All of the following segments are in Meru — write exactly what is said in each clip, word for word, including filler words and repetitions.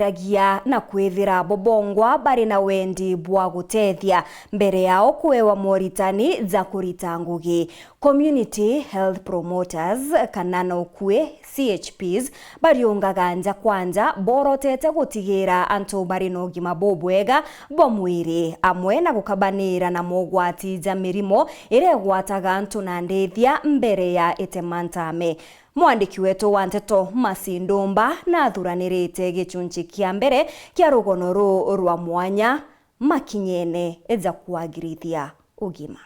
ragia na kwithira bo bongwa bari na wendi bwa gutethia mbere yao kuewa moritani ja kurita ngugi. Community Health Promoters, kana na ukui C H Ps, bariungaga nja kwa nja borotete gutigira antu bari na ugima bubwega bwa mwiri, amwe na gukabanira na mogwati ja mirimo iria igwataga antu na ndithia mbere ya itema ntame. Mwandiki wetu wa nteto Mercy Ndumba nathuranirite gicunci kia mbere kia rugono ruu rwa mwanya makinyene ja kwagirithia ugima.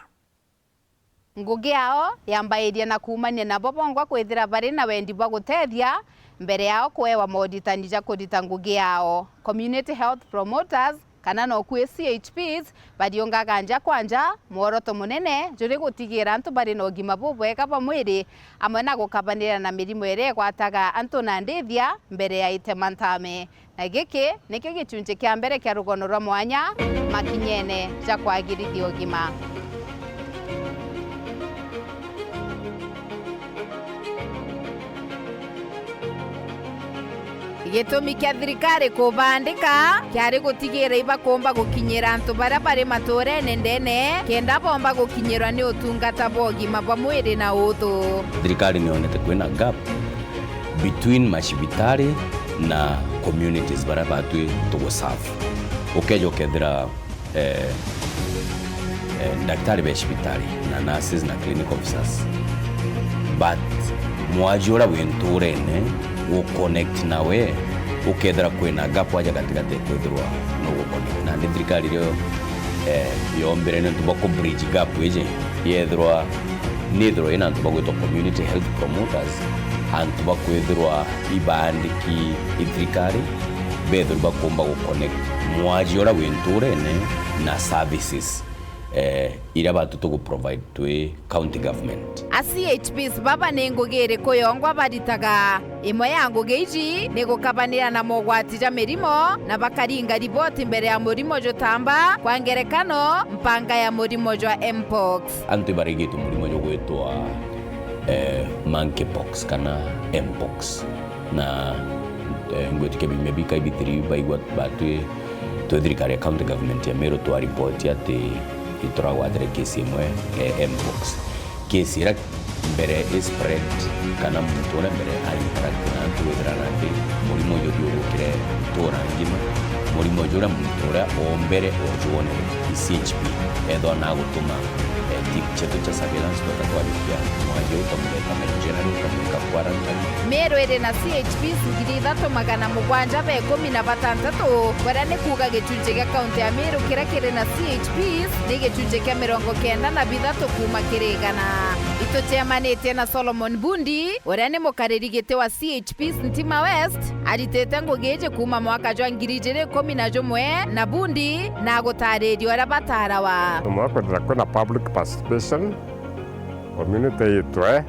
Ngugi yao yambairie na kuumania nabo bongwa kwithira bari na wendi bwa gutethia mbere yao kuewa moritani ja kurita ngugi yao. Community Health Promoters, kana na ukui C H Ps, bariungaga nja kwa nja mworoto munene juri gutigira antu bari na ugima bubwega bwa mwiri, amwe na gukabanira na mirimo iria igwataga antu na ndithia mbere ya itema ntame. Na giki nikio gicunci kia mbere kia rugono rwa mwanya makinyene ja kwagirithia ugima. Gitumi kia thirikari kubandika kiari gutigira ibakumba gukinyira antu baria bari maturene ndene, kenda bomba gukinyirwa ni utungata bwa ugima bwa mwiri na uthu. Thirikari nionete kwina gap between macibitari na communities baria batwi tuguserve. Ukeja ukethira eh, eh, ndaktari be cibitari na nurses na clinic officers, but mwaji uria wi nturene gu connect nawe, ukethira kwina gap aja gatigati kwithirwa no gu connect. Nandi thirikari irio, eh, yombire ni untu bwa ku bridge gap iji, yethirwa nithirwa ina antu bagwitwa community health promoters, antu bakwithirwa ibaandiki i thirikari, bethirwa bakumba gu connect mwaji uria wi nturene na services, eh, iria batu tugu provide twi county government. A C H Ps baba ni ngugi iriku yongwa baritaga? Imwe ya ngugi iji ni gukabanira na mogwati ja mirimo na bakaringa riboti mbere ya murimo jutamba, kwa ngerekano, mpanga ya murimo jwa mpox. Antu ibarigitwe murimo jugwitwa, eh, monkeypox kana mpox. Na, eh, ngwitikia biumia bikaibithiri baigua batwi twi thirikari ya county government ya Meru twa report ati ituragwatire case imwe, eh, mpox. Case iria mbere i spread kana muntu uria mbere a interact na antu withira nandi murimo uyu uthiurukire ntura ngima, murimo uyu uria muntu uria o mbere ojwone i C H P, ethwa na agutuma, eh, team chetu cha surveillance tweta twarikia mwaji ukamureta Meru General, ukamwika quarantine. Meru iri na C H Ps ngiri ithatu magana mugwanja be ikumi na batantatu, kuria ni kuuga gicunci gia kaunti ya Meru kiria kiri na C H Ps ni gicunci kia mirongo kenda na bithatu kuuma kiri igana. Itucemanitie na Solomon Bundi, uria ni mukariri giti wa C H Ps Ntima West, aritite ngugi iji kuuma mwaka jwa ngiri ijiri ikumi na jumwe na Bundi na agutariria uria batarawa. Tumwe kwithira kwina public participation, community itwe,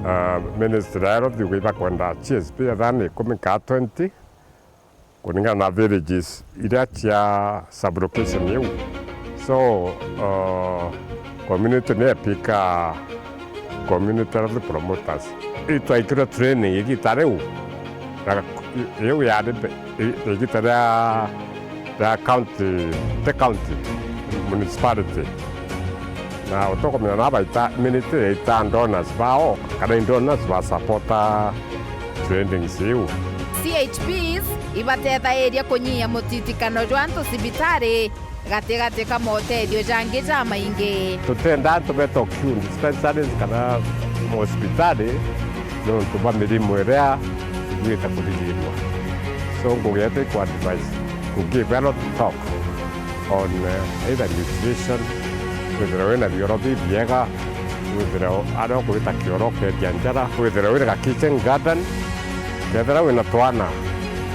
ah, Ministry ya Health yuga ibakwenda C H P ethira ni ikumi kana twenty, kuringana na villages iria cia sub-location iu. So, uh, community ni epika community health promoters. Itwaikirwe training igita riu, na iu yari mbe-, i-, igita ria, ria county, ti county, municipality. Na utukumenya na baita ministry yaita donors bao, kana i donors ba supporta trendings iu. C H Ps ibatethairia kunyihia mutitikano jwa antu cibitari gatigati ka motethio jangi jamaingi. Tutenda antu beta queue dispensaries kana mocibitari niuntu bwa mirimu iria igwita kuthithirua. So ngugi yetu iku advise to give a lot of talk on, eh, either nutrition, withire wina bioro bibiega, withire aria ukwita kioro ukendia njara, withire wina ga kitchen garden, kethira wina twana,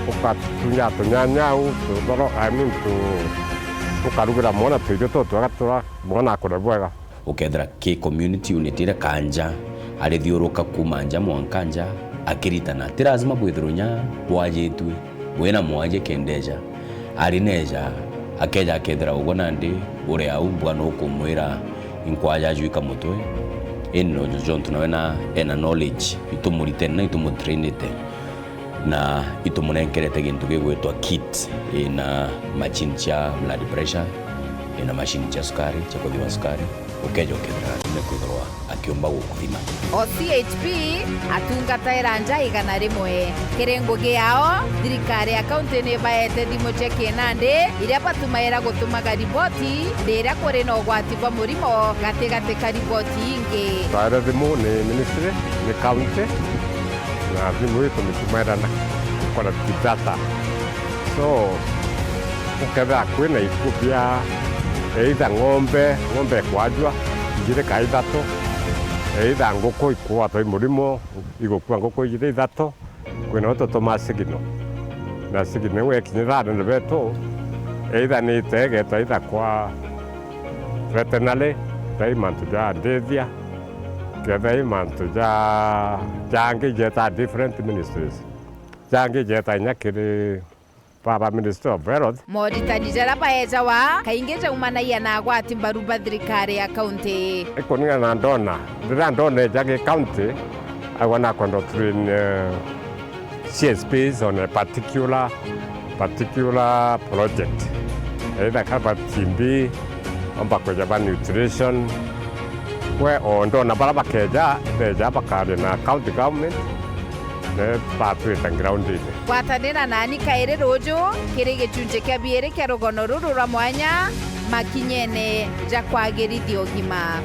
ukatunya tunyanya au, tuthoro, I mean, tu-, ukarugira mwana tuirio tutwega tura mwana akure bwega. Ukethira ki community unit iria kanja arithiuruka kuuma nja mwanka nja akiritana. Ti lazima bwithirwe nya bwajitue, wina mwaje kendeja. Ari neja, akeja akethira ugwe nandi uri au, mbwa nukumwira, inkwaja ajuika mutwe. Indi no jontu nawe na ena knowledge, itumuritene na itumutrainite. Na itumunenkerete gintu gigwitwa kit, ina machine cia blood pressure, ina machine cia sukari, cia kuthima sukari, ukeja ukethira nikwithirwa akiumba gukuthima. O C H P atungataira nja igana rimwe. Kiri ngugi yao, thirikari ya kaunti ni ibaete thimu cia kinandi iria batumaira gutumaga riboti riria kuri na ugwati bwa murimo gatigati ka riboti ingi. Twaere thimu ni ministry, ni kaunti, na thimu ii tumitumaira na collect data. So, ukethira kwina ikuu bia either ng'ombe, ng'ombe ikwajua ijiri ka ithatu, either nguku ikugwatwa i murimo, igukua nguku ijiri ithatu, kwina ututumaa signal. Na signal iu ekinyira anene betu, either ni itegetwa either kwa veterinary, tai mantu ja ndithia, kethira i mantu ja, jangi jeta different ministries. Jangi jeta inya kiri baba Ministry of Health. Moritani jaria baejawa kaingi jaumanagia na agwati mbaru ba thirikari ya kaunti. Ikuning'ana na ndona, riria ndona eja gi county, agwa nakwenda train, eh, C S Ps on a particular, particular project. Either kaba T B, omba kweja ba nutrition. Kwe o ndona bara bakeja, beja bakaria na county government, ne batwita groundini. Gwatanira nani kairi ruju kiri gicunji kia biiri kia rugono ruru rwa mwanya makinyene ja kwagirithia ugima.